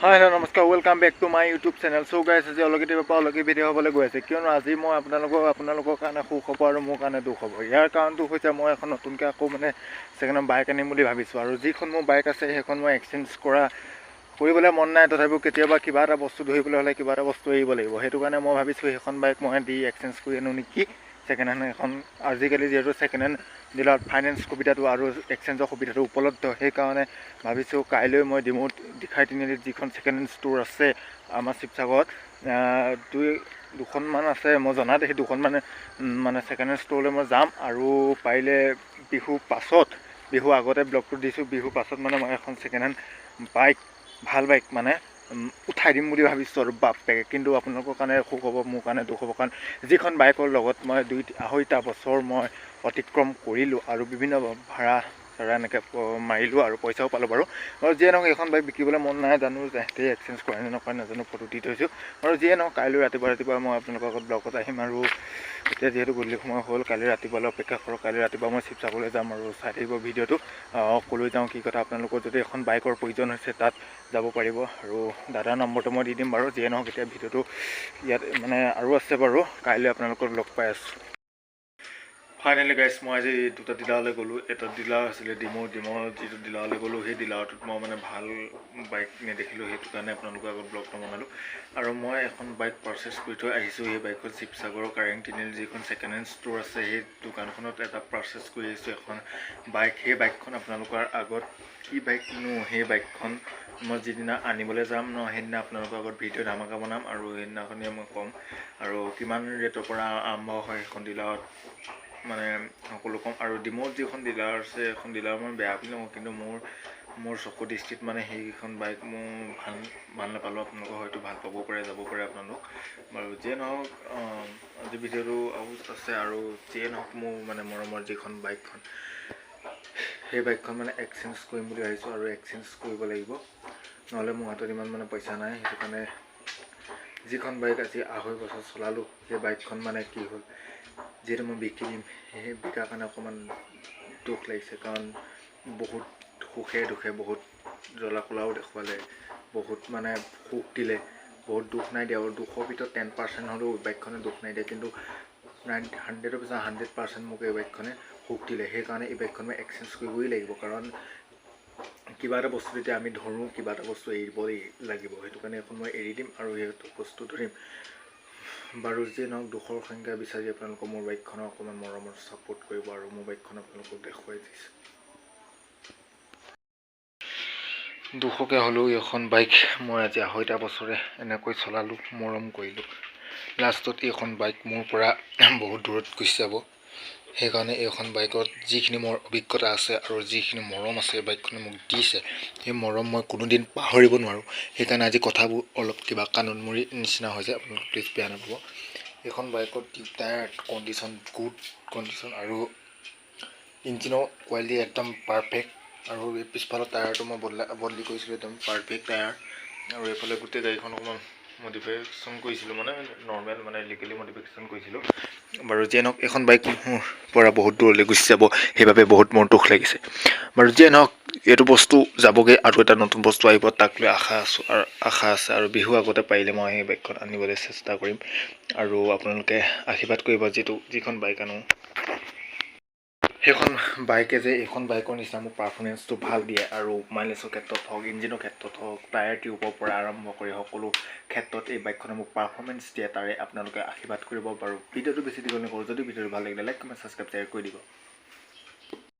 হাই, hello', নমস্কাৰ, welcome back to my YouTube channel. So guys, আজি অলগিটিৰ পৰা অলগি ভিডিঅ' হ'বলৈ গৈ আছে, কিয়নো আজি মই আপোনালোকৰ কাৰণে সুখবৰ আৰু মোৰ কাৰণে দুখবৰ। ইয়াৰ কাৰণটো হৈছে মই এখন নতুনকৈ আকৌ মানে ছেকেণ্ড হেণ্ড বাইক আনিম বুলি ভাবিছোঁ আৰু যিখন মোৰ বাইক আছে, সেইখন মই এক্সচেঞ্জ কৰিবলৈ মন নাই। তথাপিও কেতিয়াবা কিবা এটা বস্তু ধৰিবলৈ হ'লে কিবা এটা বস্তু এৰিব লাগিব। সেইটো কাৰণে মই ভাবিছোঁ সেইখন বাইক মই দি এক্সচেঞ্জ কৰি আনো নেকি ছেকেণ্ড হেণ্ড এখন। আজিকালি যিহেতু ছেকেণ্ড হেণ্ড ডিলাৰত ফাইনেন্স সুবিধাটো আৰু এক্সচেঞ্জৰ সুবিধাটো উপলব্ধ, সেইকাৰণে ভাবিছোঁ কাইলৈ মই ডিমৌত দিখাই তিনিআলিত যিখন ছেকেণ্ড হেণ্ড ষ্ট'ৰ আছে আমাৰ শিৱসাগৰত, দুখনমান আছে মই জনাত, সেই দুখনমান মানে ছেকেণ্ড হেণ্ড ষ্ট'ৰলৈ মই যাম। আৰু পাৰিলে বিহু পাছত, বিহু আগতে ব্লগটো দিছোঁ, বিহু পাছত মানে মই এখন ছেকেণ্ড হেণ্ড বাইক, ভাল বাইক মানে উঠাই দিম বুলি ভাবিছোঁ আৰু বাপেকে। কিন্তু আপোনালোকৰ কাৰণে সুখ হ'ব, মোৰ কাৰণে দুখ হ'ব, কাৰণ যিখন বাইকৰ লগত মই 2-2.5 বছৰ মই অতিক্ৰম কৰিলোঁ আৰু বিভিন্ন ভাড়া চাড়া এনেকৈ মাৰিলোঁ আৰু পইচাও পালোঁ বাৰু। আৰু যিয়ে নহওক, এইখন বাইক বিকিবলৈ মন নাই। জানো তেহেঁতি এক্সচেঞ্জ কৰে নে নকৰে নাজানো, ফটো দি থৈছোঁ। আৰু যিয়ে নহওক, কাইলৈ ৰাতিপুৱা ৰাতিপুৱা মই আপোনালোকৰ আগত ব্লগত আহিম। আৰু এতিয়া যিহেতু গধূলি সময় হ'ল, কাইলৈ ৰাতিপুৱালৈ অপেক্ষা কৰক। কাইলৈ ৰাতিপুৱা মই শিৱসাগৰলৈ যাম আৰু চাই থাকিব ভিডিঅ'টো, ক'লৈ যাওঁ কি কথা। আপোনালোকৰ যদি এখন বাইকৰ প্ৰয়োজন হৈছে, তাত যাব পাৰিব আৰু দাদাৰ নম্বৰটো মই দি দিম বাৰু। যিয়ে নহওক, এতিয়া ভিডিঅ'টো ইয়াত মানে আৰু আছে বাৰু, কাইলৈ আপোনালোকক লগ পাই আছোঁ। ফাইনেলি গাইছ, মই আজি দুটা ডিলাৰলৈ গ'লোঁ। এটা ডিলাৰ আছিলে ডিমৌ। ডিমৌ যিটো ডিলাৰলৈ গ'লোঁ, সেই ডিলাৰটোত মই মানে ভাল বাইক নেদেখিলোঁ। সেইটো কাৰণে আপোনালোকৰ আগত ব্লগটো বনালোঁ আৰু মই এখন বাইক পাৰচেছ কৰি থৈ আহিছোঁ। সেই বাইকখন শিৱসাগৰৰ কাৰেং তিনিআলি যিখন ছেকেণ্ড হেণ্ড ষ্ট'ৰ আছে, সেই দোকানখনত এটা পাৰচেছ কৰি আহিছোঁ এখন বাইক। সেই বাইকখন আপোনালোকৰ আগত কি বাইকনো, সেই বাইকখন মই যিদিনা আনিবলৈ যাম ন, সেইদিনা আপোনালোকৰ আগত ভিডিঅ' ধামাকা বনাম আৰু সেইদিনাখনিয়ে মই ক'ম আৰু কিমান ৰেটৰ পৰা আৰম্ভ হয় সেইখন ডিলাৰত, মানে সকলো ক'ম। আৰু ডিমৌত যিখন ডিলাৰ আছে, সেইখন ডিলাৰ মই বেয়া বুলি নকওঁ, কিন্তু মোৰ চকু দৃষ্টিত মানে সেইকেইখন বাইক মোৰ ভাল ভাল নাপালোঁ। আপোনালোকে হয়তো ভাল পাবও পাৰে, যাব পাৰে আপোনালোক বাৰু। যিয়ে নহওক, আজি ভিডিঅ'টো আৰু আছে। আৰু যিয়ে নহওক, মোৰ মানে মৰমৰ যিখন বাইকখন, সেই বাইকখন মানে এক্সচেঞ্জ কৰিম বুলি ভাবিছোঁ আৰু এক্সচেঞ্জ কৰিব লাগিব, নহ'লে মোৰ হাতত ইমান মানে পইচা নাই। সেইটো কাৰণে যিখন বাইক আজি 2.5 বছৰ চলালোঁ, সেই বাইকখন মানে কি হ'ল, যিহেতু মই বিকি দিম, সেই বিকাৰ কাৰণে অকণমান দুখ লাগিছে, কাৰণ বহুত সুখে দুখে বহুত জ্বলা কলাও দেখুৱালে, বহুত মানে সুখ দিলে, বহুত দুখ নাই দিয়া। আৰু দুখৰ ভিতৰত 10% হ'লেও বাইকখনে দুখ নাই দিয়া, কিন্তু 100ৰ পিছত 100% মোক এই বাইকখনে সুখ দিলে। সেইকাৰণে এই বাইকখন মই এক্সচেঞ্জ কৰিবই লাগিব, কাৰণ কিবা এটা বস্তু যেতিয়া আমি ধৰোঁ, কিবা এটা বস্তু এৰিবই লাগিব। সেইটো কাৰণে এখন মই এৰি দিম আৰু সেইটো বস্তু ধৰিম। বাৰু যিয়ে নহওক, দুখৰ সংজ্ঞা বিচাৰি আপোনালোকৰ মোৰ বাইকখনৰ অকণমান মৰমৰ ছাপোৰ্ট কৰিব আৰু মোৰ বাইকখন আপোনালোকক দেখুৱাই দিছোঁ। দুখকে হ'লেও এইখন বাইক মই আজি 2.5 বছৰে এনেকৈ চলালোঁ, মৰম কৰিলোঁ। লাষ্টত এইখন বাইক মোৰ পৰা বহুত দূৰত গুচি যাব। সেইকাৰণে এইখন বাইকত যিখিনি মোৰ অভিজ্ঞতা আছে আৰু যিখিনি মৰম আছে, এই বাইকখনে মোক দিছে, সেই মৰম মই কোনোদিন পাহৰিব নোৱাৰোঁ। সেইকাৰণে আজি কথাবোৰ অলপ কিবা কাণত মুৰি নিচিনা হৈছে, আপোনালোক প্লিজ বেয়া নাপাব। এইখন বাইকত tube tyre condition good condition আৰু ইঞ্জিনৰ কোৱালিটি একদম পাৰফেক্ট। আৰু এই পিছফালৰ টায়াৰটো মই বদলি কৰিছিলোঁ, একদম পাৰফেক্ট টায়াৰ। আৰু এইফালে গোটেই গাড়ীখন অকণমান মডিফিকেশ্যন কৰিছিলোঁ, মানে নৰ্মেল মানে লিগেলি মডিফিকেশ্যন কৰিছিলোঁ। বাৰু যিয়ে নহওক, এইখন বাইক মোৰ পৰা বহুত দূৰলৈ গুচি যাব, সেইবাবে বহুত মোৰ দুখ লাগিছে। বাৰু যিয়ে নহওক, এইটো বস্তু যাবগৈ আৰু এটা নতুন বস্তু আহিব, তাক লৈ আশা আছোঁ আৰু আশা আছে। আৰু বিহু আগতে পাৰিলে মই সেই বাইকখন আনিবলৈ চেষ্টা কৰিম আৰু আপোনালোকে আশীৰ্বাদ কৰিব, যিখন বাইক আনো, সেইখন বাইকে যে এইখন বাইকৰ নিচিনা মোক পাৰফৰ্মেঞ্চটো ভাল দিয়ে আৰু মাইলেজৰ ক্ষেত্ৰত হওক, ইঞ্জিনৰ ক্ষেত্ৰত হওক, টায়াৰ টিউবৰ পৰা আৰম্ভ কৰি সকলো ক্ষেত্ৰত এই বাইকখনে মোক পাৰফৰ্মেঞ্চ দিয়ে, তাৰে আপোনালোকে আশীৰ্বাদ কৰিব। বাৰু ভিডিঅ'টো বেছি দীঘল নকৰোঁ। যদি ভিডিঅ'টো ভাল লাগিলে লাইক, কমেণ্ট, ছাবস্ক্ৰাইব, শ্বেয়াৰ কৰি দিব।